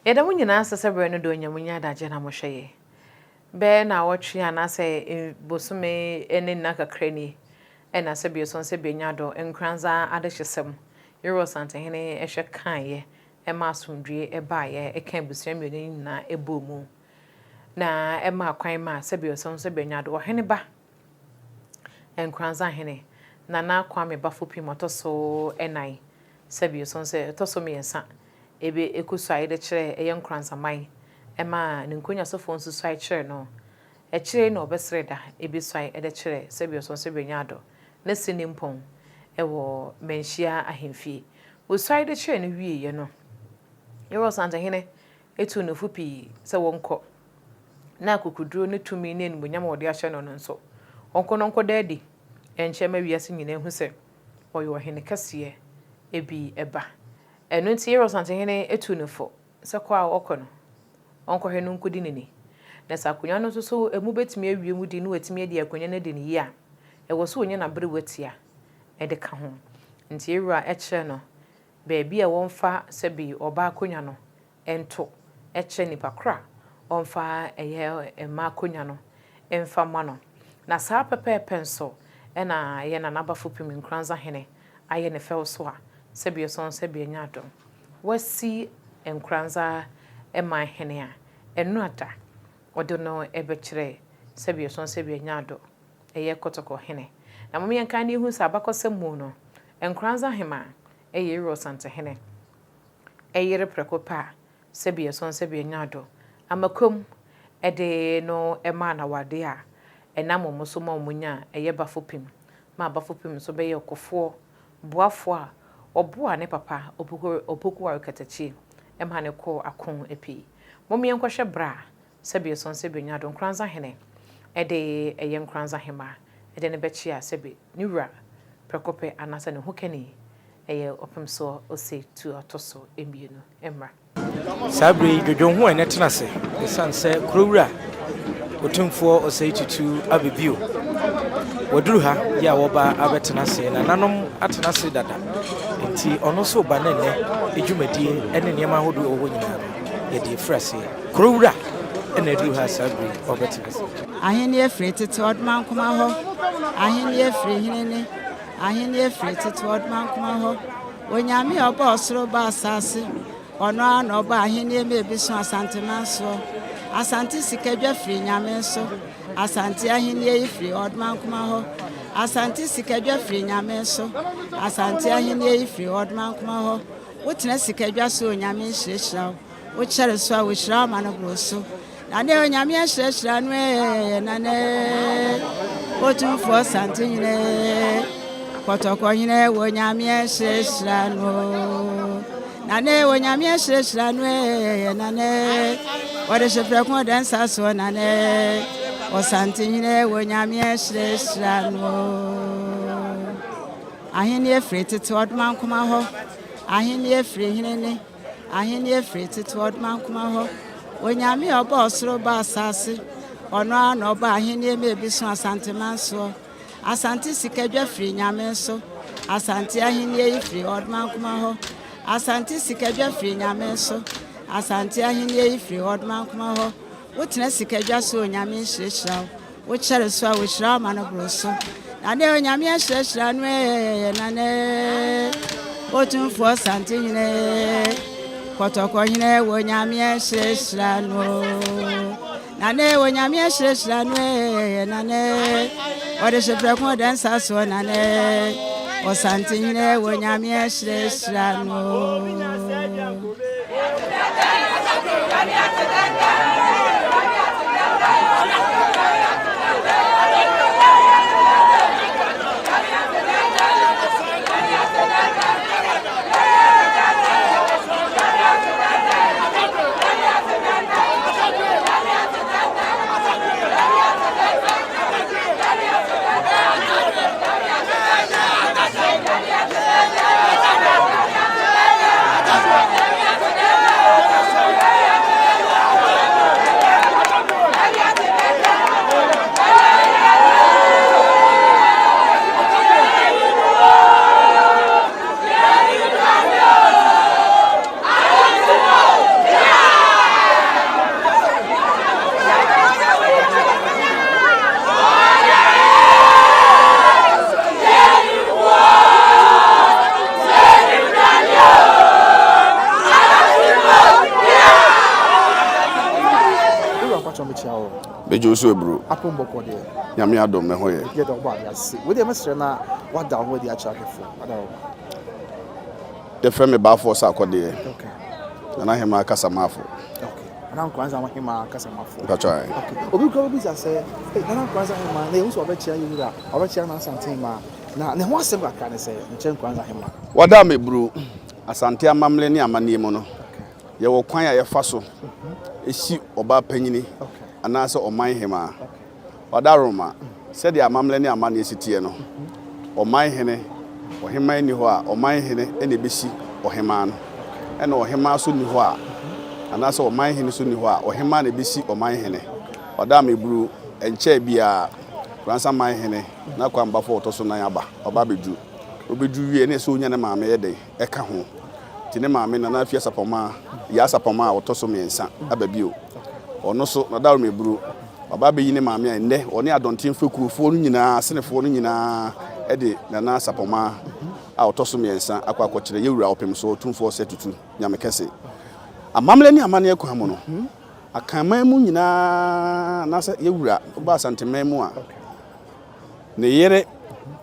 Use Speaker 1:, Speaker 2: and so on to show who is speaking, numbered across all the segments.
Speaker 1: Yɛda mo nyinaa ase sɛ berɛ no dɔ nya mo nya adagyeɛ na mohwɛ yɛ. Bɛyɛ naawɔtwe anaasɛ bosome ne nna kakra nie ɛna sɛ bioso sɛ bɛnya dɔ Nkoranza adehyesɛm Yɛwura Ɔsantehene hwɛ kaeɛ ɛma asomdwie baeɛ ɛka abusua mmienu yi nyinaa ɛbɔɔ mu na ɛmaa kwan maa sɛ bioso sɛ bɛnya dɔ ɔhene ba Nkoranza hene Nana Kwame Bafo Pim ɔtɔ so ɛnan sɛ bioso sɛ ɛtɔ so mmiɛnsa ebe ɛkɔsuae de kyerɛ ɛyɛ Nkoranzaman ɛma ne nkonnwasofoɔ nso suae kyerɛ no. Akyire na ɔbɛsrɛ da ebi suae de kyerɛ sɛdeɛ ɔsɔ sɛ bɛnya adɔ ne se ne mpɔn wɔ Manhyia ahemfie. Wɔsuae de kyerɛɛ no wieeɛ no, Yɛwɔ Ɔsantehene tuu no fo pii sɛ wɔnkɔ na akokoduro ne tumi ne animuonyam a wɔde ahyɛ no no nso, ɔnkɔ na ɔnkɔda adi nkyerɛ ma wiase nyinaa nhu sɛ ɔyɛ ɔhene kɛseɛ bi ba. Ɛno nti Yɛwɔ Ɔsantehene tuu no fo sɛ kɔ a ɔkɔ no, ɔnkɔhwɛ no nkodi no ni. Na sɛ akonnwa no nso so emu betumi awie mu di na watumi adi akonnwa no adi no yie a, ɛwɔ sɛ onya n'aberewa tia de ka ho. Nti Awura kyerɛ no baabi a wɔmfa sɛbi ɔbaa akonnwa no nto, kyerɛ nipa koro a ɔmfa ɛyɛ mmaa akonnwa no mfa mma no. Na saa pɛpɛɛpɛ nso na yɛn Nana Bafo Pim Nkoranza Hene ayɛ ne fɛw so a, sɛbi ɔsɔn sɛbi anya adom. Wasi Nkoranza man hene a, ɛno a da ɔde no bɛkyerɛ sɛbi ɔsɔn sɛbi anya ado, ɛyɛ Kɔtɔkɔ hene. Na mom yɛnkan na yɛhu sɛ abakɔsɛm mu no, Nkoranza hemaa yɛ Ewura Ɔsantehene yere prɛko pɛ a sɛbi ɛsɔn sɛbi anya ado amakwam de no maa no awadeɛ a ɛnam wɔn so ma wɔnyaa ɛyɛ Bafo Pim ma Bafo Pim nso bɛyɛɛ ɔkofoɔ boafoɔ a ɔboaa ne papa Opoku Ware Katakyie ma no kɔɔ ako pii. Mom yɛnkɔhwɛ berɛ a sɛbi ɛsɔn sɛbi anya ado Nkoranza hene de ɛyɛ Nkoranza hemaa de no bɛkyea sɛbi ne wura prɛko pɛ anaasɛ ne hokani ɛyɛ ɔpemsoɔ ose tu ɔtɔ so mmienu mmra.
Speaker 2: Saa berɛ yi, dwodwo ho ɛnɛ tena ase ɛsiane sɛ kurowura Otumfoɔ Osei Tutu aba bio. Waduru ha yi a wɔba abɛtena ase. Nananom atena ase dada, nti ɔno nso reba ne nnɛ dwumadie ne nneɛma ahodoɔ ɛwɔ hɔ nyinaa no, yɛde afiri aseɛ. Kurowura na aduru ha saa berɛ yi ɔrebɛtena ase.
Speaker 3: Ahennie firi tete ɔdomankoma hɔ, Ahennie firi hene ne. Ahenni firi tete ɔdomankoma hɔ. Onyame a ɔbɔɔ soro bɔɔ asaase, ɔno ara na ɔbɔɔ ahenni ma ebi so Asanteman soɔ. Asante sikadwa firi Nyame nso. Asante ahenni yi firi ɔdomankoma hɔ. Asante sikadwa firi Nyame nso. Asante ahenni yi firi ɔdomankoma hɔ. Wotena sikadwa so Onyame nhyirahyira wo. Wokyɛre so a wohyira wo ma no boro so. Nane Onyame ahyirahyira no ee nane Otumfoɔ Sante hene Kɔtɔkɔ hene wɔ Onyame ahyirahyira no Nane Onyame ahyirahyira no ee nane Wɔde hyɛ prɛko ɔda nsa soɔ nane Ɔsante hene wɔ Onyame ahyirahyira no Ahenni firi tete ɔdomankoma hɔ Ahenni firi hene ne Ahenni firi tete ɔdomankoma hɔ. Onyame a ɔbɔɔ soro bɔɔ asaase, ɔno ara na ɔbɔɔ ahenni ma ebi so Asanteman soɔ. Asante sikadwa firi Nyame nso. Asante ahenni yi firi ɔdomankoma hɔ. Asante sikadwa firi Nyame nso. Asante ahenni yi firi ɔdomankoma hɔ. Wotena sikadwa so Onyame nhyirahyira wo. Wokyɛre so a, wohyira wo ma no boro so. Na ne Onyame ahyirahyira no ee, na ne Otumfoɔ Sante Hene, Kɔtɔkɔ Hene, wɔ Onyame ahyirahyira no. Na ne Onyame ahyirahyira no ee, na ne Ɔde hyɛ prɛko ɔda nsa soɔ, na ne Ɔsante Hene, wɔ Onyame ahyirahyira no.
Speaker 4: Megye wo so aburo.
Speaker 5: Apom bɔkɔ deɛ.
Speaker 4: Nyame adom me ho yɛ.
Speaker 5: Yɛda ɔbɔ ade ase. Wo deɛ mɛsrɛ na wada wo ho adi akyerɛ ahwɛfoɔ. Wada wo.
Speaker 4: Yɛfrɛ me Baafoɔ Sarkodie.
Speaker 5: Okay.
Speaker 4: Nana Hemaa Kasamafo.
Speaker 5: Okay. Nana Nkoranza Hemaa Kasamafo.
Speaker 4: Mpatwa ɛ.
Speaker 5: Okay. Obi kura bisa sɛ, hey, Nana Nkoranza Hemaa, na yɛhu sɛ ɔbɛkyia yɛ wura, ɔbɛkyia Nana Asante Hemaa. Na ne ho asɛm kakra ne sɛ, nkyɛn Nkoranza Hemaa.
Speaker 4: Wada me buru Asante amammerɛ ne amanneɛ mu no, yɛwɔ kwan a yɛfa so si ɔbaa panyini anaasɛ ɔman hemaa. Ɔdaroma, sɛdeɛ amammerɛ ne amanneɛ si teɛ no, ɔman hene, ɔhemaa nni hɔ a, ɔman hene na ɛbɛsi ɔhemaa no. Ɛna ɔhemaa nso nni hɔ a, anaasɛ ɔman hene nso nni hɔ a, ɔhemaa na ɛbɛsi ɔman hene. Ɔdaroma Eburu, ɛnkyɛɛ biara, Fransa man hene n'akwanbafo a ɔtɔ so nan aba, ɔba abɛduru. Ɔbɛduru wie no, ɛsɛ sɛ ɔnya ne maame yɛ dɛn? Ɛka ho. Nti ne maame Nana Afia Sapɔmaa, Yaa Sapɔmaa a ɔtɔ so mmiɛnsa aba bio. Ɔno nso, Nadaworoma Eburu, waba abɛyi ne maame a nnɛ ɔne Adɔnten fekuofoɔ no nyinaa, Asenefoɔ no nyinaa de Nana Sapɔmaa a ɔtɔ so mmiɛnsa akɔ akɔkyerɛ Yɛwura Ɔpemsoɔ Otumfoɔ Osei Tutu Nyame Kɛse. Amammerɛ ne amanneɛ kwan mu no, Akanman mu nyinaa anaasɛ Yɛwura woba Asanteman mu a, Ne yere,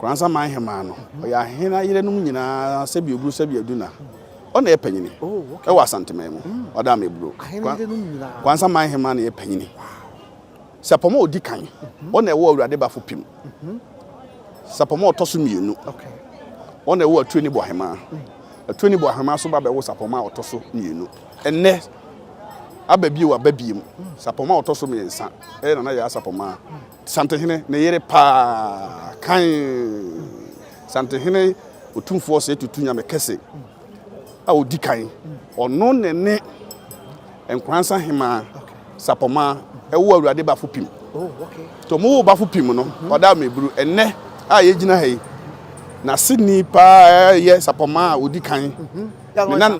Speaker 4: Koransa man hemaa no, ɔyɛ ahene ayerenom nyinaa sɛbi oburu sɛbi aduna. Ɔna yɛ panyini ɛwɔ Asanteman mu. Ɔda ama eburo. Koransa man hemaa na yɛ panyini. Sapɔm a ɔdi kan, ɔna ɛwɔ Awurade Bafo Pim. Sapɔm a ɔtɔ so mmienu, ɔna ɛwɔ Atuani Boahemaa. Atuani Boahemaa so ba bɛwo Sapɔm a ɔtɔ so mmienu. Ɛnnɛ, aba bio aba biem. Sapɔm a ɔtɔ so mmiɛnsa ɛyɛ Nana Yaa Sapɔmaa. Santehene ne yere paa kan Santehene Otumfoɔ Osei Tutu Nyame Kɛse a ɔdi kan. Ɔno ne ne Nkoransa Hemaa Sapɔmaa ɛwɔ Awurade Bafo Pim. Nti ɔmo woo Bafo Pim no, ɔda Ameburu. Ɛnnɛ a yɛgyina ha yi, n'aseni paa yɛ Sapɔmaa a ɔdi kan, ne nan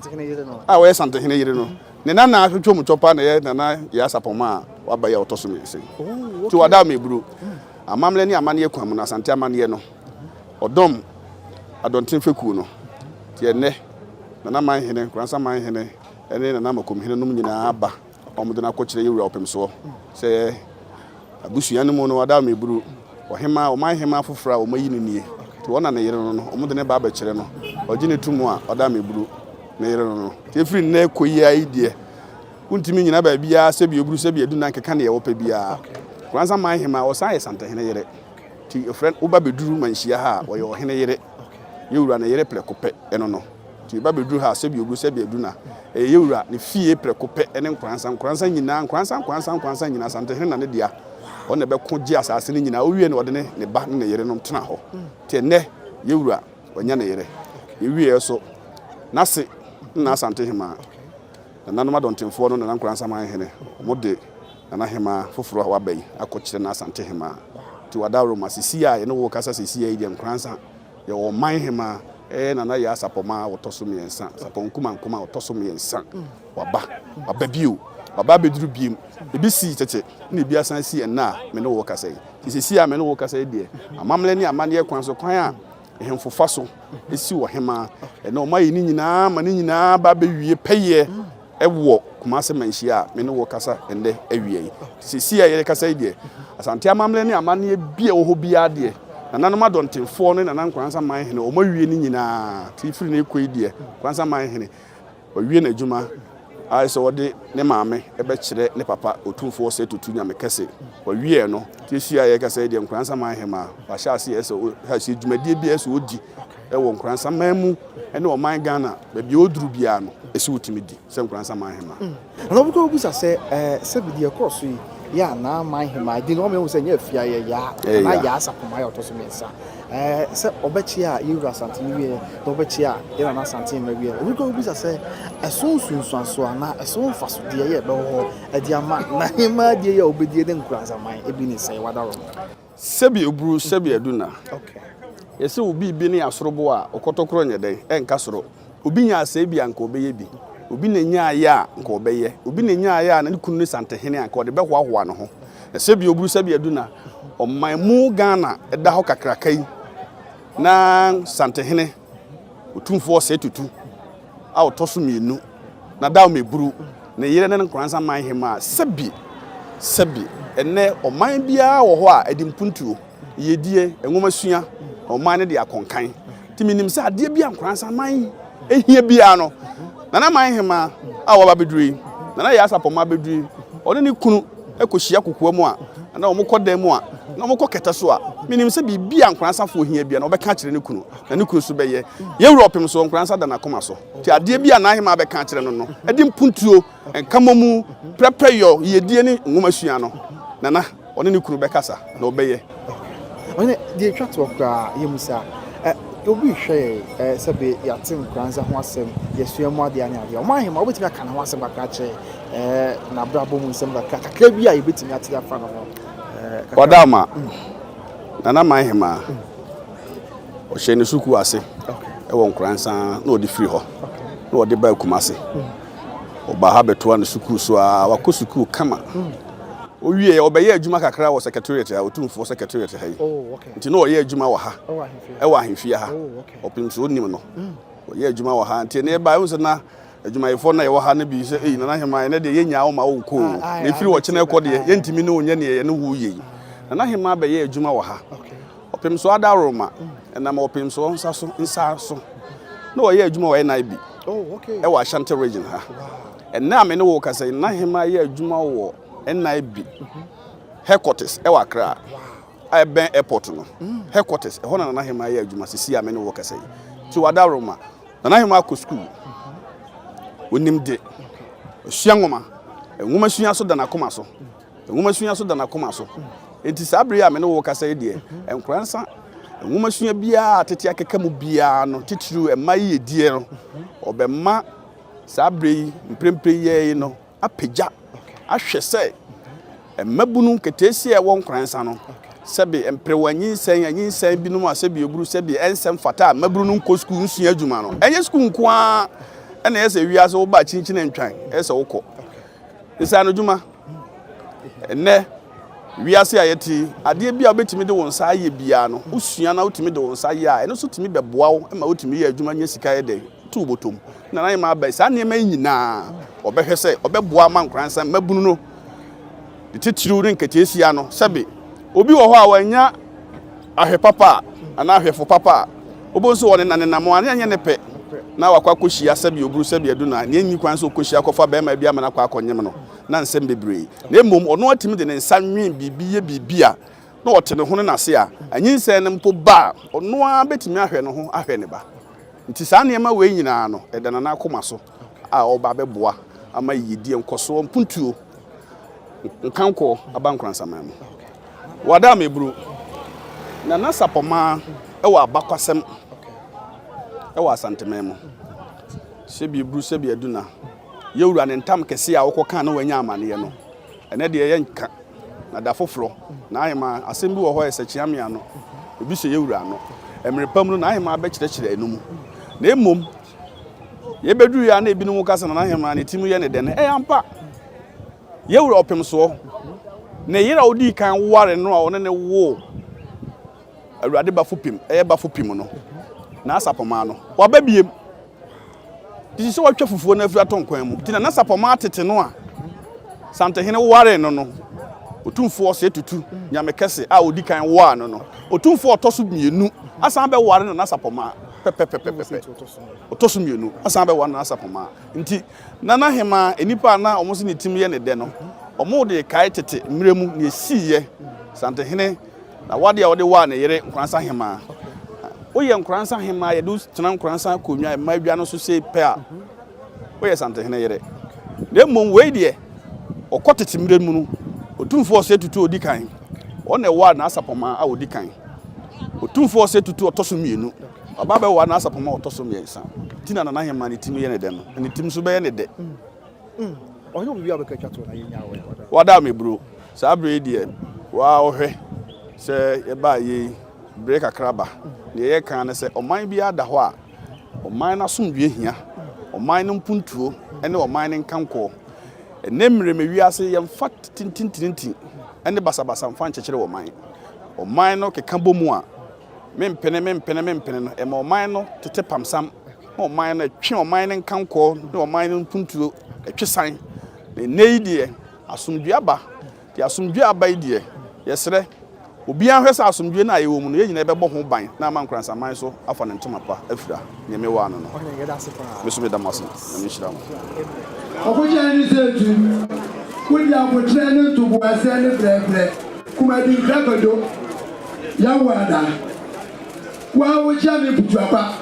Speaker 4: a ɔyɛ Santehene yere no. Ne nana atwotwom paa na ɛyɛ Nana Yaa Sapɔn a waba yi a ɔtɔ so mmiɛnsa yi. Nti wada Ameburo. Amammerɛ ne amanneɛ kwan mu no, Asante amanneɛ no, ɔdɔm Adɔnten fekuo no. Nti ɛnnɛ, Nana Manhene, Nkoransa Manhene ne Nana Makomhene nom nyinaa aba a wɔde no akɔkyerɛ Yɛwura Ɔpemsoɔ sɛ abusua no mu no wada Ameburo. Ɔhemaa, ɔman hemaa foforɔ a wɔayi no nie. Nti wɔn na ne yere no no, wɔde no ba abɛkyerɛ no. Ɔgye no to mu a, ɔda Ameburo ne yere no no. Nti ɛfiri nnɛ rekɔ yi ara yi deɛ, wontumi nnyina baabiara sɛ bi oburu sɛ bi adu na nkeka deɛ wɔpɛ biara. Koransa man hemaa, ɔsan yɛ Santehene yere. Nti yɛfrɛ no, woba bɛduru Manhyia ha a, ɔyɛ ɔhene yere. Yɛwura ne yere prɛko pɛ, ɛno no. Nti yɛba bɛduru ha a, sɛ bi oburu sɛ bi adu na ɛyɛ yɛwura ne fie prɛko pɛ ne Nkoransa. Nkoransa nyinaa, Nkoransa, Nkoransa, Nkoransa nyinaa, Santehene na ne dea. Ɔno na ɛbɛko gye asase no nyinaa. Owie no, ɔde ne ne ba ne ne yerenom tena hɔ. Nti ɛnnɛ, yɛwura, wanya ne yere. Yɛwieɛ nso, n'ase ne n'Asantehemaa, nananom adɔntenfoɔ no, Nana Nkoransaman hene, wɔde Nana Hemaa foforɔ a waba yi akɔkyerɛ n'Asantehemaa. Nti Wadaroma, seesei a yɛne wo rekasa seesei yi deɛ, Nkoransa, yɛwɔ ɔman hemaa, ɛyɛ Nana Yaa Sapɔmaa a ɔtɔ so mmiɛnsa, Sapɔn Nkumankuma a ɔtɔ so mmiɛnsa. Waba, waba bio, waba abɛduru biem. Ebi sii tete, na ebi asan asi ɛnnɛ a me ne wo rekasa yi. Nti seesei a me ne wo rekasa yi deɛ, amammerɛ ne amanneɛ kwan so, kwan a ahemfo fa so si ɔhemaa, ɛnnɛ wɔayɛ ne nyinaa ma ne nyinaa aba abɛwie pɛyɛ wɔ Kumase Manhyia a me ne wo rekasa ɛnnɛ awia yi. Seesei a yɛrekasa yi deɛ, Asante amammerɛ ne amanneɛ bi a ɛwɔ hɔ biara deɛ, nananom adɔntenfoɔ ne Nana Nkoransa Manhene, wɔawie ne nyinaa. Nti firi nnɛ rekɔ yi deɛ, Nkoransa Manhene, Wawie n'adwuma ayɛ sɛ ɔde ne maame bɛkyerɛ ne papa Otumfoɔ Osei Tutu Nyame Kɛse. Wawie no, seesei a yɛrekasa yi deɛ Nkoransa Man Hemaa wahyɛ aseɛ sɛ ɔhyɛ aseɛ dwumadie biara sɛ ɔdi wɔ Nkoransa man mu ne ɔman Ghana baabi a ɔduru biara no ɛsɛ ɔtumi di sɛ Nkoransa Man Hemaa.
Speaker 5: Na obi koraa bɛbisa sɛ, Ɛɛ, sɛbi deɛ ɛkɔɔ so yi yɛ anaa man hemaa? Din no wama yɛahu sɛ ɛnyɛ Afia, ɛyɛ Yaa, anaa Yaa Sapoma yɛ ɔtɔ so mmiɛnsa. Ɛɛ, sɛ ɔbɛkyea yɛn wura Asantehene wieɛ, na ɔbɛkyea yɛn nana Asantehene wieɛ. Obi koraa bɛbisa sɛ, ɛso nsunsuansoɔ anaa ɛso mfasodeɛ yɛ ɛbɛwɔ hɔ de ama n'ahemaa die yi a ɔbɛdie ne Nkoranzaman bi ne sɛn? Wadaworoma.
Speaker 4: Sɛbi eburu, sɛbi aduna. Yɛse wo biribi ne asorobo a, ɔkɔtɔkorɔ nyɛ dɛn? Ɛnka soro. Obi nya asɛe bi a, nka ɔbɛyɛ bi. Obi na nyaeɛ a, nka ɔbɛyɛ. Obi na nyaeɛ a, na ne kunu ne Santehene a, nka ɔde bɛhoahoa ne ho. Na sɛbi oburu, sɛbi aduna, ɔman mu Ghana da hɔ kakraka yi, na Santehene, Otumfoɔ Osei Tutu a ɔtɔ so mmienu, na Dawmeburu, ne yere ne Nkoranza man hemaa, sɛbi. Sɛbi, ɛnnɛ ɔman biara wɔ hɔ a ɛde mpuntuo, yiedie, nwomasua, na ɔman no de akɔnkan. Nti menim sɛ adeɛ bi a Nkoransa man hia biara no, Nana Man Hemaa a waba abɛduru yi, Nana Yaa Sapɔmma abɛduru yi, ɔne ne kunu kɔhyia kokoa mu a, anaa wɔkɔ dan mu a, na wɔkɔ kɛtɛ so a, menim sɛ biribi a Nkoransafoɔ hia biara no, ɔbɛka akyerɛ ne kunu, na ne kunu nso bɛyɛ. Yɛn Wura Ɔpem so, Nkoransa da n'akoma so. Nti adeɛ bi a N'ahemaa bɛka akyerɛ no no, ɛde mpuntuo, nkamomu, prɛprɛyɔ, yiedie ne nwomasua no, Nana, ɔne ne kunu bɛkasa, na ɔbɛyɛ.
Speaker 5: Ɔhene, deɛ ɛtwa toɔ koraa, yɛmmisa, ɛ, obi rehwɛ yɛn, ɛ, sɛbe yɛate Nkoranza ho asɛm, yɛasua mu adeɛ ne adeɛ. Ɔman Hemaa, wobɛtumi aka ne ho asɛm kakra akyerɛ yɛn? Ɛɛ, n'abrabɔ mu nsɛm kakra, kakra bi a yɛbɛtumi ate afa ne ho. Ɛɛ, kakra.
Speaker 4: Ɔdaama, Nana Man Hemaa, ɔhyɛɛ ne sukuu ase wɔ Nkoransa na ɔde firi hɔ na ɔde baa Kumase. Ɔbaa ha bɛtoa ne sukuu so ara, wakɔ sukuu kama. Ɔwieɛ, ɔbɛyɛɛ adwuma kakra wɔ secretariat ha, Otumfoɔ secretariat ha yi. Nti na ɔyɛ adwuma wɔ ha, ɛwɔ ahemfie ha. Ɔpem so ɔnim no, ɔyɛ adwuma wɔ ha. Nti ɛnɛ ɛbaa, ɛhu sɛ na Adwumayɛfoɔ no a yɛwɔ ha no bi sɛ, Ei, Nana Hemaa, ɛnnɛ deɛ yɛnnyaa wo ma wonkɔ o, na ɛfiri ɔkyena rekɔ deɛ, yɛntumi ne wo nyɛ deɛ yɛne wo reyɛ yi. Nana Hemaa bɛyɛɛ adwuma wɔ ha. Ɔpemsoɔ Adaworoma, ɛnam Ɔpemsoɔ nsa so, nsa so, na ɔyɛ adwuma wɔ NIB wɔ Ashanti Region ha. Ɛnnɛ a me ne wo rekasa yi, Nana Hemaa yɛ adwuma wɔ NIB headquarters wɔ Accra, a ɛbɛn airport no, headquarters, ɛhɔ na Nana Hemaa yɛ adwuma seesei a me ne wo rekasa yi. Nti Adaworoma, Nana Hemaa kɔ sukuu. Onim de. Osua nwoma. Nwomasua so da n'akoma so. Nwomasua so da n'akoma so. Enti saa bere yi a me ne wo rekasa yi deɛ, Nkoransa nwomasua biara a tete akeka mu biara no, titiriw mma yiyedie no, ɔbɛma saa bere yi, mprempren yi no, apagya ahwɛ sɛ mmabunu nketeesia a ɛwɔ Nkoransa no, sɛbe mperewa nyinsɛn, anyinsɛn binom a sɛbe eburu, sɛbe ɛnsɛ mfata a mmabunu no nkɔ sukuu nsua adwuma no. Ɛnyɛ sukuu nko ara na ɛyɛ sɛ wiase woba kyinkyin ntwan, ɛyɛ sɛ wokɔ. Nsaanodwuma. Ɛnnɛ, wiase a yɛte yi, adeɛ bi a wobɛtumi de wo nsa ayɛ biara no, wosua na wotumi de wo nsa yɛ a, ɛno nso tumi bɛboa wo ma wotumi yɛ adwuma nya sika yɛ dɛn? To wo bɔtɔ mu. Nana Ayemaa aba yi, saa nneɛma yi nyinaa, ɔbɛhwɛ sɛ ɔbɛboa ama Nkoransa mmabunu no, ne titiriw ne nketeesia no. Sɛbe, obi wɔ hɔ a wannya ahwɛ papa a, anaa ahwɛfo papa a, wobɛhu sɛ ɔnenanenam a, ne anyɛ ne pɛ, na wakɔ akɔhyia sɛbe oburu sɛbe aduna, nea enni kwan sɛ ɔkɔhyia akɔfa barima bi ama no akɔ akɔnyem no, na nsɛm bebree. Na mmom, ɔno atumi de ne nsa nwen biribi yɛ biribi a, na ɔte ne ho ne n'ase a, anyinsɛn no mpo ba a, ɔno ara bɛtumi ahwɛ ne ho ahwɛ ne ba. Nti saa nneɛma wei nyinaa no, ɛda Nana akoma so a ɔreba abɛboa ama yiyedie, nkɔsoɔ, mpuntuo, nkankɔ aba Nkoransaman mu. Wada Ameburu, Nana Sapɔmaa wɔ abakwasɛm wɔ Asanteman mu. Sɛbi Eburu, sɛbi Aduna, Yɛwura ne ntam kɛseɛ a wokɔkaa na wanya amaneɛ no, ɛnɛ deɛ yɛnka. Na da foforɔ, n'ahemaa, asɛm bi wɔ hɔ a ɛsɛ kyeame ano, ebi hyɛ yɛn wura ano. Mmere pa mu no, n'ahemaa bɛkyerɛkyerɛ ɛno mu. Na mmom, yɛbɛduru a na ebinom ka sɛ na n'ahemaa ne tirim yɛ ne dɛ no, ɛyɛ ampa. Yɛn wura ɔpemsoɔ, ne yere a ɔdii kan ware no a ɔne no woo Awurade Bafo Pim, ɛyɛ Bafo Pim no, n'asapɔmaa no, waba biem. Te sɛ watwa fufuo no afiri atɔ nkwan mu. Nti na n'asapɔmaa tete no a Santehene waree no no, Otumfoɔ Osei Tutu, Nyame Kɛse a ɔdi kan waa no no, Otumfoɔ a ɔtɔ so mmienu asan bɛware no n'asapɔmaa pɛpɛpɛpɛpɛ. Ɔtɔ so mmienu asan bɛware no n'asapɔmaa. Nti Nana Hemaa, nnipa a na wɔn se ne tirim yɛ ne dɛ no, wɔde kae tete mmerɛ mu nea ɛsiiɛ Santehene Na w'ade a ɔde waa ne yere Nkoransa Hemaa. Woyɛ Nkoransa Hemaa, yɛde wo tena Nkoransa akonnwa mma adwa no so sei pɛ a, woyɛ Santehene yere. Na mmom wei deɛ, ɔkɔ tete mmerɛ mu no, Otumfoɔ Osei Tutu a ɔdi kan, ɔno na ɛwaa N'Asapɔmaa a ɔdi kan. Otumfoɔ Osei Tutu a ɔtɔ so mmienu, ɔba bɛwaa N'Asapɔmaa a ɔtɔ so mmiɛnsa. Nti na Nana Hemaa ne tirim yɛ ne dɛ no, na ne tirim nso bɛyɛ ne dɛ. Wada me bro. Saa bere yi deɛ waa wohwɛ sɛ yɛbaa yei bere kakra ba. Deɛ yɛka ne sɛ ɔman biara da hɔ a, ɔman no asomdwoeɛ hia, ɔman no mpuntuo ne ɔman no nkankɔɔ. Ɛnnɛ mmerɛ mu wiase yɛmfa tintintintin ne basabasa mfa nkyekyere ɔman. Ɔman no keka bɔ mu a, Mempene, mempene, mempene no, ɛma ɔman no tete pamsam, na ɔman no, ɛtwe ɔman no nkankɔ ne ɔman no mpuntuo, ɛtwe san. Na nnɛ yi deɛ, asomdwoeɛ aba. Nti asomdwoeɛ a aba yi deɛ, yɛsrɛ obiara nhwɛ sɛ asomdwoeɛ no a yɛwɔ mu no, yɛn nyinaa yɛbɛbɔ ho ban na ama Nkoransaman so afa ne ntoma pa afira deɛ mewɔ ano no. Me nso meda mo ase. Nyame nhyira mo.
Speaker 6: Ɔkokyɛn ne sɛ tu, wode aboterɛ ne ntoboaseɛ ne brɛbrɛ kuma di nkra kwadwo, Yawo ada, wo a wokyia me putuakwa,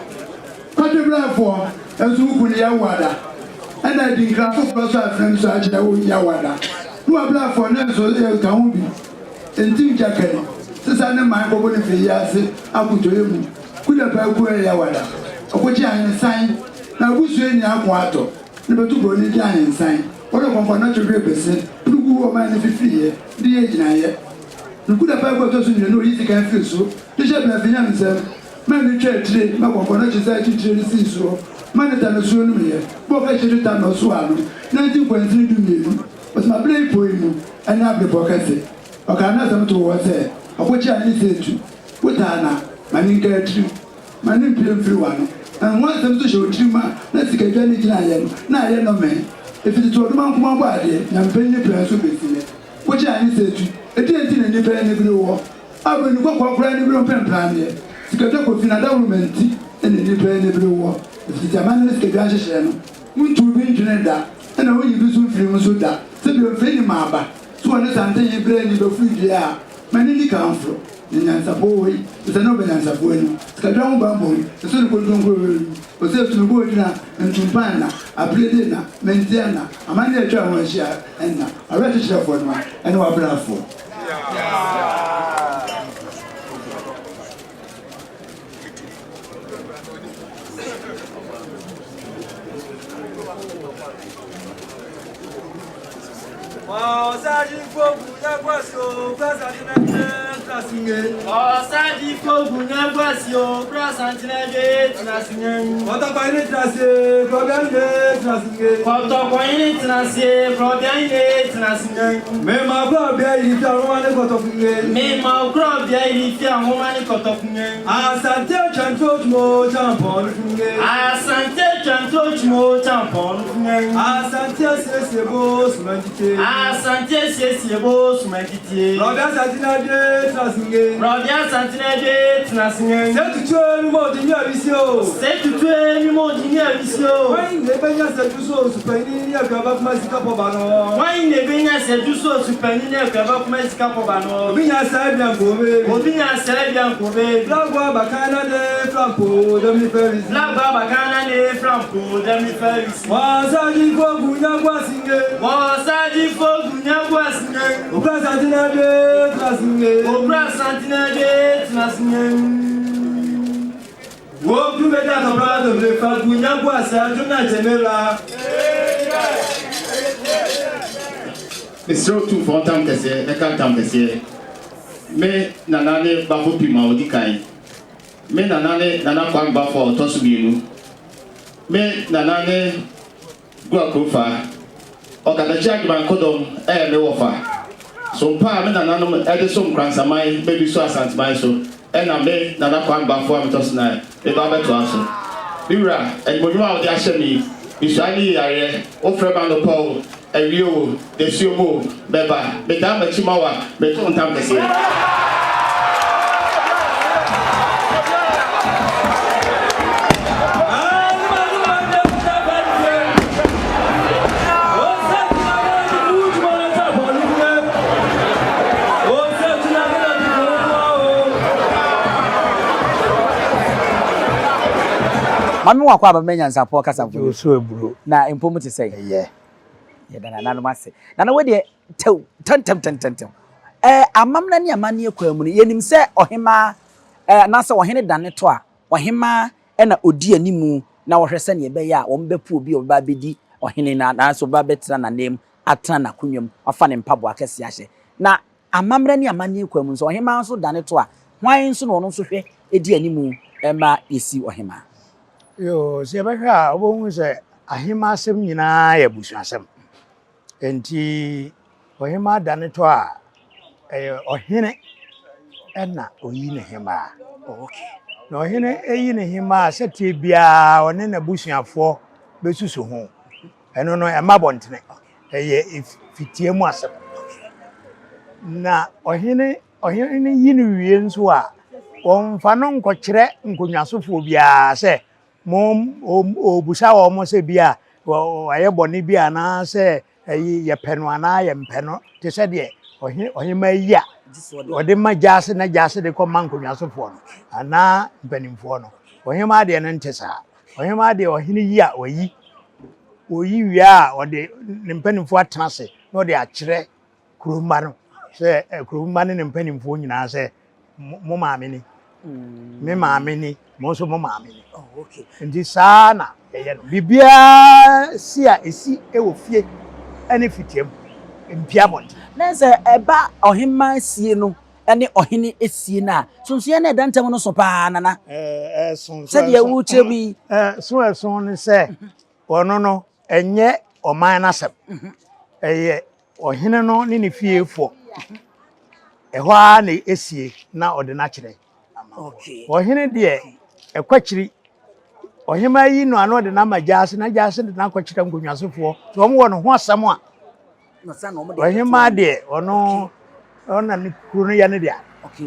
Speaker 6: Kwadwo brɛfoɔ nso wo kunu Yawo ada, ɛna adinkra foforɔ nso afrɛ nso akyerɛ wo Yawo ada, ne wabrɛfoɔ no nso ka ho bi, Ntim Gyakari, sesa ne man kɔbɔ ne firi yi ase akotoeɛ mu, Kuda Paaku ɛyɛ Yawo ada, Ɔkokye ahensan na abusua nni ako atɔ. Ne bɛtu broni de ahensan wɔ ne kɔnkɔn no hwee bese puru gu hɔ ma ne fifiriiɛ de yɛ gyinaeɛ. Ne kuda paa gu ɛtɔ so mmienu oyi sika firi so de hyɛ brɛfi nyam nsam ma ne twa akyire ma kɔnkɔn no kye saa akyirikyire no sii soɔ ma ne ta no suo nom yɛ bɔɔ ka kyire ta no so ano nanti nkwansini 12 ɔsoma berɛ yi pɔi mu ɛne abrepɔ kɛse ɔkaa n'asɛm too hɔ sɛ ɔkokye a ne sɛ tu wo taa na ma ne nka atiriw Ma no mpue mfiri w'ano. Na ho asɛm nso hyɛ wo tirim a na sikadwa ne gyinaeɛ no, na ayɛ nnɔmee. Ɛfiri tete ɔdomankoma bɔ adeɛ, nyamepɛ nni prɛ nso bɛsi nnɛ. Wokyɛ ane sɛ tu. Ɛdeɛn nti na nnipa ani bere woɔ? A buroni kɔkɔɔ koraa ani bere wo mpempraneɛ. Sikadwa kofi na adaworoma nti na nnipa ani bere woɔ. Ɛfiri tete amanne ne sikadwa nhyehyɛeɛ no, wontuu bi ntwenee da, ɛna wonyi bi nso mfirii mu nso da. Sɛ bio mfiri nim aba, so wɔne santen berɛ ani bɛforo dua a, ma no nni kamforo. Na nyansapɔw wɔ yi, sɛ na ɔbɛ nyansapɔw anim, sikadwa ho bammɔ yi, ɛsɔ ne kontonkuro wɔ yi, ɔsɛ tumi bɔ ogyina, ntumpan nna, aperede nna, mantia nna, amanneɛ a atwa ho ahyia nna, awerɛkyekyerɛfoɔ no a, ɛne w'abrafoɔ.
Speaker 7: Asante Atwantuo Twumo Kyampɔn no funge.
Speaker 8: Asante Atwantuo Twumo Kyampɔn no funge.
Speaker 7: Asante Asiesie Bo Sumantite.
Speaker 8: Asante Asiesie Bo Sumantite.
Speaker 7: Rɔbi Asante na Adwe tena singe.
Speaker 8: Rɔbi Asante na Adwe tena singe.
Speaker 7: Sɛ tutu enu mo di ni awisi o.
Speaker 8: Sɛ tutu enu mo di ni awisi o.
Speaker 7: Wɔn na ebenya sɛ juso osupanyin ne akuaba kuma sika pɔba no.
Speaker 8: Wɔn na ebenya sɛ juso osupanyin ne akuaba kuma sika pɔba no.
Speaker 7: Obi nya sɛ ebia nkobe.
Speaker 8: Obi nya sɛ ebia nkobe.
Speaker 7: Flagbo abakan na ne flampo dɛmi fɛrisi.
Speaker 8: Flagbo abakan na ne flampo dɛmi fɛrisi.
Speaker 7: Wɔn fogu nyagu asinge.
Speaker 8: Wɔn fogu nyagu asinge.
Speaker 7: Okura santina de tena singe.
Speaker 8: Okura santina de tena singe.
Speaker 7: Wo kú bɛ dá tɔpra tɔpre fagu nyagu ase adum na jɛmɛ la.
Speaker 9: Mesrɛ Otumfoɔ ntam kɛseɛ, ɛka ntam kɛseɛ. Me nana ne Bafo Pim a ɔdi kan. Me nana ne Nana Kwame Bafo a ɔtɔ so mmienu. Me nana ne Gua Kurofa. Ɔkatakyi Agyeman Kodɔm ɛyɛ me wɔfa. So mpa a me nananom ɛde som Nkransaman bɛbi so Asanteman so ɛna me Nana Kwame Bafo a metɔ so nan meba abɛtoa so. Me wura, animuonyam a wode ahyɛ me yi, mesua ne yareɛ, wofrɛ me anɔpa o, awia o, dasuo mu o, mɛba. Medaa m'akyi ma wo a, meto wo ntam kɛseɛ.
Speaker 10: Maame wakɔ aba mɛ nyansapɔ kasa
Speaker 11: mfoni. Osu aburo.
Speaker 10: Na mpom te sɛ.
Speaker 11: Ɛyɛ.
Speaker 10: Yɛda nananom ase. Nana wo deɛ tɛw tɛntɛm tɛntɛntɛm. Ɛɛ amammerɛ ne amanneɛ kwan mu no yɛnim sɛ ɔhemaa ɛɛ anaasɛ ɔhene dane to a ɔhemaa ɛna ɔdi animu na ɔhwɛ sɛdeɛ ɛbɛyɛ a wɔn bɛpo obi a ɔbɛba abɛdi ɔhene no anaasɛ ɔbɛba abɛtena n'ananmu atena n'akonnwa mu afa ne mpaboa akɛseɛ ahyɛ. Na amammerɛ ne amanneɛ kwan mu nso ɔhemaa nso dane to a hwan nso na ɔno nso hwɛ di animu ma yɛsi ɔhemaa?
Speaker 11: Yoo, sɛ yɛbɛhwɛ a wobɛhu sɛ ahemmaa asɛm nyinaa yɛ abusuasɛm. Enti ɔhemmaa dane tɔ a, ɛyɛ ɔhene ɛna oyi ne hemmaa. Na ɔhene eyi ne hemmaa sɛteɛ biara ɔne n'abusuafoɔ bɛsusu ho. Ɛno no ɛma abɔntene. Ɛyɛ fitie mu asɛm. Na ɔhene ɔhene no yi no wie nso a, wɔmfa no nkɔkyerɛ nkonnwasofoɔ biara sɛ mo ɔrebisa wɔn sɛ bi a wayɛ bɔne bi anaasɛ ɛyi yɛpɛ no anaa yɛmpɛ no te sɛ deɛ ɔhene ɔhemmaa yi a ɔde ma gyaase na gyaase de kɔma nkonnwasofoɔ no anaa mpanimfoɔ no. Ɔhemmaa deɛ no nte saa. Ɔhemmaa deɛ ɔhene yi a wayi ɔyi wie a ɔde ne mpanimfoɔ atena ase na ɔde akyerɛ kuromma no sɛ eh, kuromma ne ne mpanimfoɔ nyinaa sɛ mo maame ni mm. me maame ni mo nso mo maame ni oh, nti saa na ɛyɛ no biribiara si a ɛsi wɔ fie ne fitiam mpia abɔnten.
Speaker 10: Na sɛ ɛba ɔhemmaa sie no ne ɔhene sie no a, sonsonoeɛ no a ɛda ntam no so paa, Nana. Sɛdeɛ wokyerɛ mu yi.
Speaker 11: So ɛso ne sɛ ɔno no ɛnyɛ ɔman no asɛm, ɛyɛ ɔhene no ne ne fiefoɔ. Ɛhɔ ara na ɛsie na ɔde no akyerɛ. Ɔhene deɛ ɛkɔ akyiri. Ɔhemaa yi no ano ɔde no ama gyaase na gyaase de no akɔkyerɛ nkonnwasofoɔ. Sɛ wɔn wɔ ne ho asɛm a, ɔhemaa deɛ ɔno ɔna ne kuro no yɛ ne dea.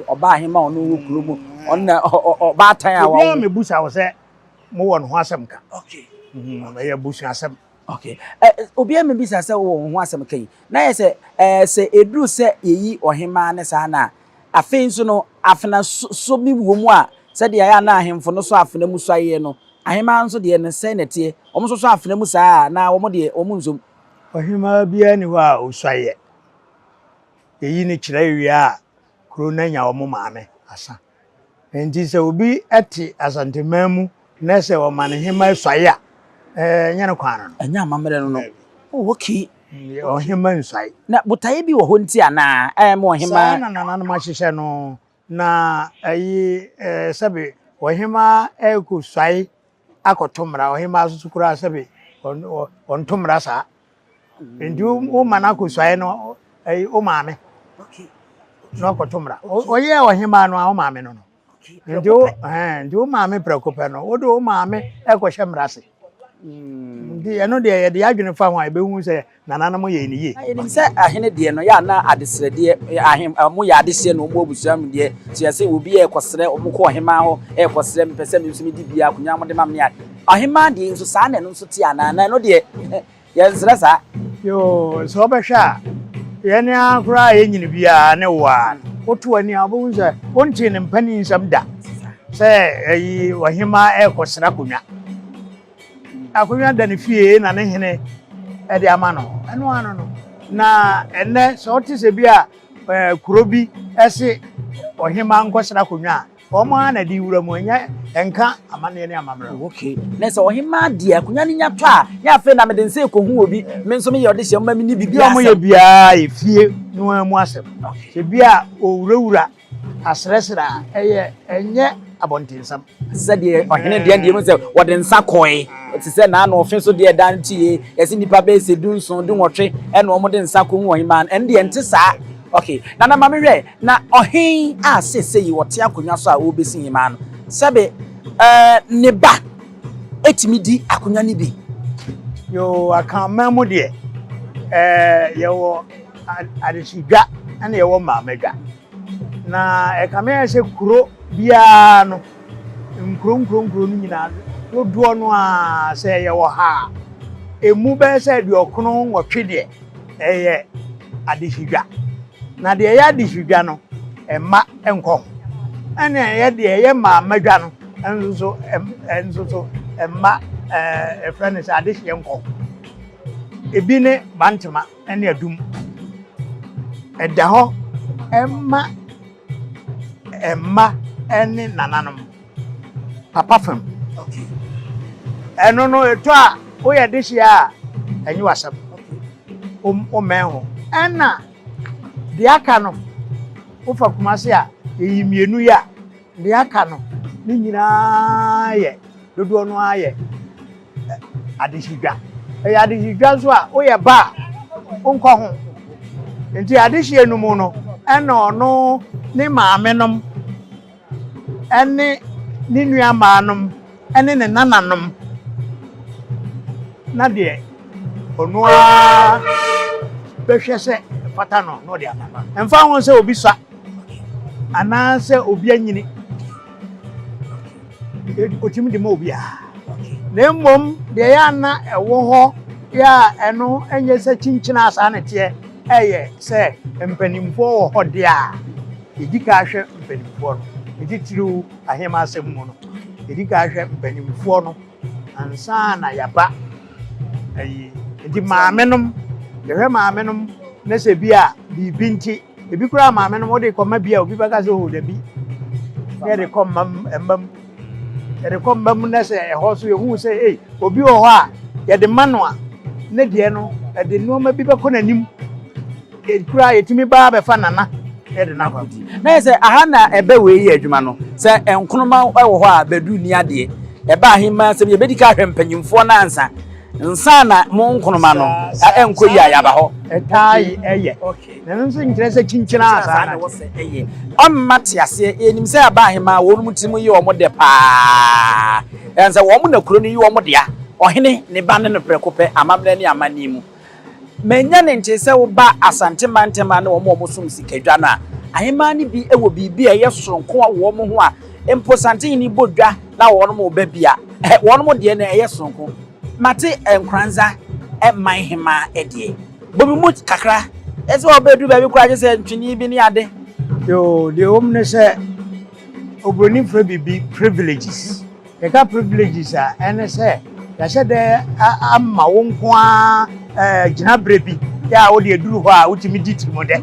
Speaker 10: Ɔbaa hemaa ɔno wɔ kuro mu ɔno na ɔbaatan a
Speaker 11: wawo. Obiara mmebusa wo sɛ mowɔ ne ho asɛm ka. Ɛyɛ abusuasɛm.
Speaker 10: Okay. Ɛ obiara mmebisa sɛ wowɔ wo ho asɛm ka yi. Na yɛ sɛ ɛɛ sɛ eduru sɛ yɛyi ɔhemaa ne saa no a, afei nso no afena so bi wɔ mu a sɛdeɛ ɛyɛ a na ahemfo no sɔ afena mu suaeɛ no, ahemaa nso deɛ no sɛn na ɛteɛ? Wɔn nso sɔ afena mu saa a na wɔn deɛ wɔn nsom?
Speaker 11: Ɔhemaa biara nni hɔ a ɔsuaeɛ. Yɛyi no kyerɛ wie a, kuro no anya wɔn maame asa. Enti sɛ obi te Asanteman mu na sɛ ɔma ne hemma suae a, ɛnyɛ ne kwan no no.
Speaker 10: Ɛnyɛ amammerɛ no no. Oh, okay.
Speaker 11: Ɔhemma nsuae.
Speaker 10: Na botaeɛ bi wɔ hɔ nti anaa ɛma ɔhemma.
Speaker 11: Saa na nananom ahyehyɛ no. Na ayi sɛbe ɔhemma rekɔsuae akɔto mmara. Ɔhemmaa nso koraa sɛbe ɔnto mmara saa. Nti woma no akɔsuae no ɛyi wo maame na ɔkɔto mmara. Ɔyɛɛ ɔhemmaa no a wo maame no no. Nti wo ɛn nti wo maame prɛko pɛ no wode wo maame ɛkɔhyɛ mmara ase. Nti ɛno deɛ yɛde adwene fa ho a yɛbɛhu sɛ nananom yɛɛ no yie.
Speaker 10: Na yɛnim sɛ ahene deɛ no yɛ a na adesrɛdeɛ ahe wɔn yɛ adehyeɛ na wɔn wɔ abusua mu deɛ so yɛsɛ obi ɛrekɔsrɛ wɔn kɔ ɔhemaa hɔ ɛrekɔsrɛ mepɛ sɛ me nso medi bia akonnwa mo de ma me ne ade. Ɔhemaa deɛ nso saa na ɛno nso te anaa na ɛno deɛ Yɛnsrɛ saa.
Speaker 11: Yoo, sɛ wobɛhwɛ a, yɛn ara koraa a yɛnyini biara ne wo ara no, woto w'ani a wobɛhu sɛ wontee ne mpanin nsɛm da sɛ ayi ɔhemaa ɛrekɔsra akonnwa. Akonnwa da ne fie na ne hene de ama no, ɛno ano no. Na ɛnnɛ sɛ wote sɛ bi a kuro bi ɛse ɔhemaa nkɔsra akonnwa a, Wɔn ara na ɛde wura mu, ɛnyɛ ɛnka amanneɛ ne amammerɛ ho.
Speaker 10: Okay. Na sɛ ɔhemaa deɛ akonnwa no nya tɔ a, nyɛ afei na mede nsa ekohu obi, me nso meyɛ ɔdehyeɛ, mma menni biribi
Speaker 11: asɛm. Deɛ wɔyɛ biara yɛ fie no ara mu asɛm. Sɛ bi a ɔwurawura asrɛsrɛ a, ɛyɛ ɛnyɛ abɔntensɛm.
Speaker 10: Sɛdeɛ ɔhene deɛ deɛ mu sɛ wɔde nsa kɔe, te sɛ n'ano ɔfe so deɛ ɛda no tie, yɛse nnipa bɛyɛ sɛ dunson, dunwɔtwe ɛna wɔde nsa kɔhu ɔhemaa no, ɛno deɛ ɛnte saa. Okay. Nana ma mehwɛ, Na ɔhen a seesei ɔte akonnwa so a ɔrebesi hemaa no, sɛbe ɛɛ ne ba tumi di akonnwa no bi?
Speaker 11: Yoo, Akanman mu deɛ, ɛɛ yɛwɔ adehyedwa ɛna yɛwɔ mmaamadwa. Na ɛkame ayɛ sɛ kuro biara no, nkuro nkuro nkuro no nyinaa dodoɔ no ara sɛ yɛwɔ ha a, emu bɛyɛ sɛ aduɔkono nwɔtwe deɛ ɛyɛ adehyedwa. Na deɛ ɛyɛ adehyedwa no, mma nkɔ ho. Ɛna ɛyɛ deɛ ɛyɛ mmaamadwa no nso so nso so mma ɛɛ ɛfrɛ no sɛ adehyeɛ nkɔ ho. Ebi ne Bantama ne Adum. Ɛda hɔ ɛma mma ne nananom papa fam. Ɛno no ɛtɔ a woyɛ dehyeɛ a ɛnyɛ w'asɛm. Wommɛn ho. Ɛna deɛ aka no wofa Kumase a yɛyi mmienu yi a deɛ aka no ne nyinaa yɛ dodoɔ no ara yɛ adehyedwa. Ɛyɛ adehyedwa nso a woyɛ ba a wonkɔ ho. Nti adehyeɛ no mu no ɛna ɔno ne maame nom ɛne ne nua mmaa nom ɛne ne nananom na deɛ ɔno ara bɛhwɛ sɛ ɛfata no na ɔde ama. Ɛmfa ho sɛ obi sua anaasɛ obi anyini, ɔtumi de ma obiara. Na mmom deɛ ɛyɛ a na ɛwɔ hɔ yɛ a ɛno nyɛ sɛ kyinkyini a saa na ɛteɛ ɛyɛ sɛ mpanimfoɔ wɔ hɔ deɛ a, yɛdi kan hwɛ mpanimfoɔ no, ne titiriw ahemmaa asɛm mu no, yɛdi kan hwɛ mpanimfoɔ no ansa na yɛaba ayi. Nti maamenom, yɛhwɛ maamenom na sɛ bi a biribi nti, ebi koraa maamenom wode kɔma bi a obi bɛka sɛ oh dabi, na yɛde kɔ mma mma mu. Yɛde kɔ mma mu na sɛ ɛhɔ so yɛhu sɛ ei obi wɔ hɔ a yɛde ma no a ne deɛ no ɛde nneɛma bi bɛkɔ n'anim. Koraa yɛtumi ba bɛfa nana yɛde no akɔ.
Speaker 10: Na yɛ sɛ aha na ɛbɛ wei yɛ adwuma no sɛ nkonoma wɔ hɔ a bɛdu ni adeɛ ɛba ahemmaa sɛm yɛbɛdi ka ahwɛ mpanyimfoɔ no ansa nsa na mo nkonoma no ɛnkɔ yi a yɛaba hɔ.
Speaker 11: Ɛtaa ɛyɛ. Na ɛno nso nkyerɛ sɛ kyinkyini a saa na
Speaker 10: ɛyɛ. Ɔmma te aseɛ yɛnim sɛ aba ahemmaa wɔn mu tirim yɛ wɔn dɛ paa ɛn sɛ wɔn na kuro no yi wɔn dea ɔhene ne ba ne no prɛko pɛ amammerɛ ne amanneɛ mu. Manya ne ntee sɛ woba Asante mantam a ne wɔn a wɔsom sikadwa no a, ahemaa no bi wɔ biribi a ɛyɛ soronko wɔ wɔn ho a mpo Santehene bɔ dwa na wɔn reba bi a, wɔn deɛ no ɛyɛ soronko. Mate Nkoranza man hemaa deɛ. Bɔ me mu kakra. Ɛsɛ ɔbɛduru baabi koraa gye sɛ ntwene bi ne ade.
Speaker 11: Yoo, deɛ ɛwɔ mu ne sɛ, oburoni frɛ biribi privileges. Yɛka privileges a, ɛne sɛ yɛahyɛ da ama wo nko ara gyinaberɛ bi yɛ a wode aduru hɔ a wotumi di tirimudɛ.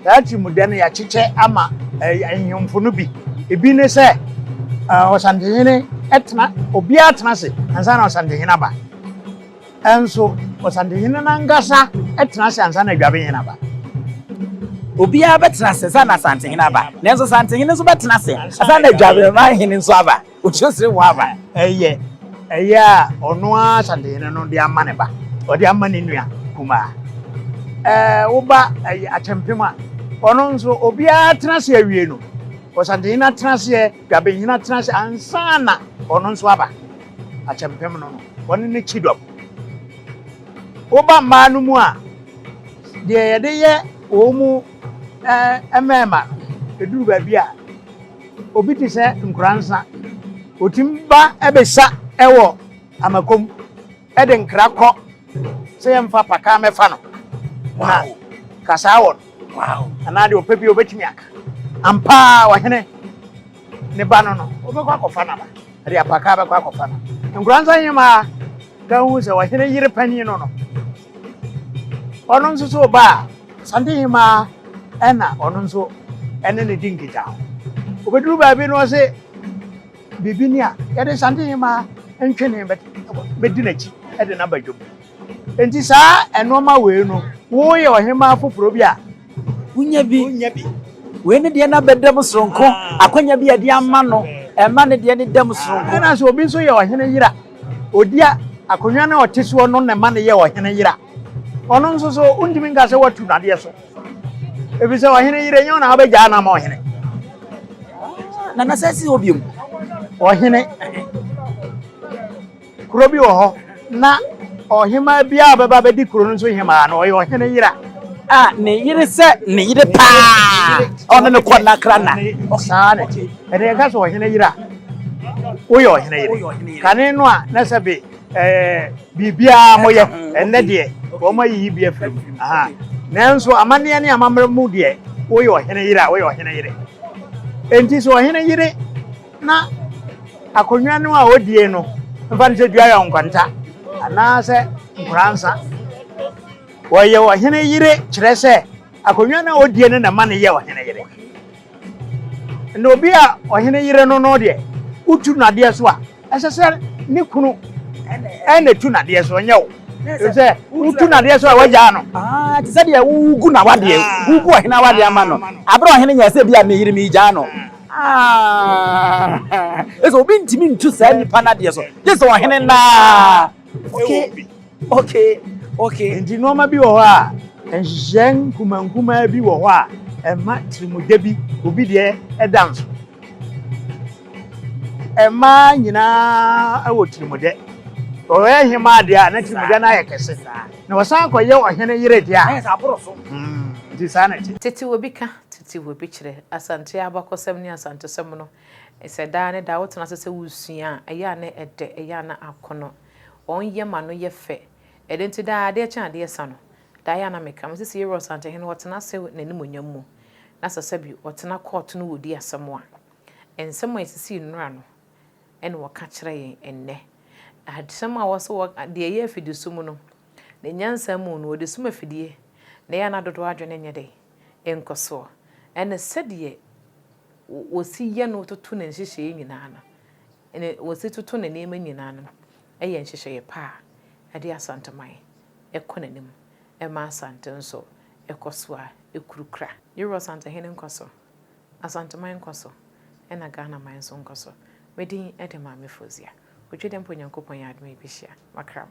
Speaker 11: Saa tirimudɛ no yɛakyekyɛ ama ahemfo no bi. Ebi ne sɛ ɔsantehene tena, obiara tena ase ansa na ɔsantehene aba. Nso ɔsantehene no ankasa tena ase ansa na Dwabehene aba.
Speaker 10: Obiara bɛtena ase ansa na Asantehene aba, nanso Asantehene nso bɛtena ase ansa na Dwabemanhene nso aba. Okyerɛkyerɛ mu aba.
Speaker 11: Ɛyɛ ɛyɛ a ɔno ara Asantehene no de ama ne ba, ɔde ama ne nua kumaa. Ɛɛ woba ɛyɛ Akyɛmpem a, ɔno nso obiara tena ase awie no, Ɔsantehene atena aseɛ, Dwabehene atena ase ansa na ɔno nso aba. Akyɛmpem no no, wɔne no kyidɔm. Woba mmaa no mu a, deɛ yɛde yɛ wɔn mu mmarima no, ɛduru baabi a, obi te sɛ Nkoransa, ɔtumi ba bɛsa wɔ Amakom de nkra kɔ sɛ yɛmfa pakaa mɛfa no na kasaa wɔ no anaa deɛ ɔpɛ bi ɔbɛtumi aka. Ampa ara ɔhene ne ba no no, wobɛkɔ akɔfa no aba. Ɛde apakaa bɛkɔ akɔfa no. Nkoranza hemaa ka hu sɛ ɔhene yere panin no no, ɔno nso so ba a, Asante hemaa ɛna ɔno nso ɛne no di nkitaho. Obɛduru baabi no ɔse biribi ni a, yɛde Asante hemaa ntwene bɛdi n'akyi de no aba dwam. Enti saa nnoɔma wei no, woyɛ ɔhemaa foforɔ bi a,
Speaker 10: Wonya bi. Wonya bi. Wei ne deɛ na bɛda mu soronko. Akwanya bi a yɛde ama no, ɛma ne deɛ ne da mu soronko.
Speaker 11: Ɛna sɛ obi nso yɛ ɔhene yere a, ɔdi akonnwa no a ɔte soɔ no na ɛma no yɛ ɔhene yere a, ɔno nso so wontumi nka sɛ woatu no adeɛ so. Ɛfiri sɛ ɔhene yere nyɛ wo na wobɛgyaa no ama ɔhene.
Speaker 10: Nana sɛ si hɔ biom.
Speaker 11: Ɔhene. Kuro bi wɔ hɔ na ɔhemaa biara a ɔbɛba abɛdi kuro no nso hemaa no, ɔyɛ ɔhene yere
Speaker 10: a. Ne yere sɛ ne yere paa, ɔne no kɔ nakra na.
Speaker 11: Saa na ɛte. Ɛnna yɛka sɛ ɔhene yere a, woyɛ ɔhene yere. Kane no a na sɛbe ɛɛ biribiara moyɛ, ɛnnɛ deɛ wɔn ayiyi bi afiri mu. Nanso amanneɛ ne amammerɛ mu deɛ, woyɛ ɔhene yere a, woyɛ ɔhene yere. Enti sɛ ɔhene yere Na akonnwa no a odie no, mfa no sɛ dua yɛ nkwanta anaasɛ nkoransa. Wɔyɛ ɔhene yere kyerɛ sɛ akonnwa no a odie no na ɛma no yɛ ɔhene yere. Na obi a ɔhene yere no no deɛ, wotu no adeɛ so a, ɛsɛ sɛ ne kunu ɛna etu no adeɛ so, ɔnyɛ wo. Sɛ wotu no adeɛ so a, wagyaa no.
Speaker 10: Ah, te sɛ deɛ wogu n'awadeɛ, wogu ɔhene awadeɛ ama no. Abere ɔhene nyɛ sɛ bi a meyere megyaa no. Ah, ɛsɛ obi ntumi ntu saa nipa no adeɛ so gye sɛ ɔhene naa. Okay, okay, okay.
Speaker 11: Nti nneɛma bi wɔ hɔ a nhyehyɛe nkumankumaa bi wɔ hɔ a ɛma tirimudɛ bi obi deɛ ɛda nso. Mmaa nyinaa wɔ tirimudɛ. Ɔyɛ hemaa deɛ a, na tirimogya no ayɛ kɛse. Na ɔsan kɔyɛ ɔhene yere deɛ a, nti saa na ɛte.
Speaker 1: Tete obi ka, tete obi kyerɛ. Asante abakɔsɛm ne Asantesɛm no, sɛ daa ne daa wotena ase sɛ woresua a, ɛyɛ a na ɛdɛ, ɛyɛ a na akɔnnɔ. Wɔn yam ano yɛ fɛ. Ɛno nti daa adeɛ kye adeɛ sa no, daa ɛyɛ a na meka. Mese sɛ Yɛwura Ɔsantehene ɔtena ase n'animuonyam mu, na sɛ sɛbi ɔtena kɔɔto no wɔdi asɛm a, nsɛm a ɛsisii nnora no, na wɔka kyerɛ yɛn ɛnnɛ. Asɛm a wɔse wɔ deɛ ɛyɛ afidisum no, ne nyansa mu no, wɔde sum afidie, na ɛyɛ a na dodoɔ adwene nyɛ dɛn? Nkɔ soɔ. Ɛne sɛdeɛ wɔsi yɛ no toto ne nhyehyɛeɛ nyinaa no, ne wɔsi toto ne nneɛma nyinaa no, yɛ nhyehyɛeɛ pa a ɛde Asanteman kɔ n'anim, ɛma Asante nso kɔ so a ɛkurukura. Yɛwura Asantehene nkɔ so. Asanteman nkɔ so ɛna Ghana man nso nkɔ so. Me din de Maame Fozia. Otwa dɛ mpo Nyankopɔn yɛ adom a yɛbɛhyia. Makra mo.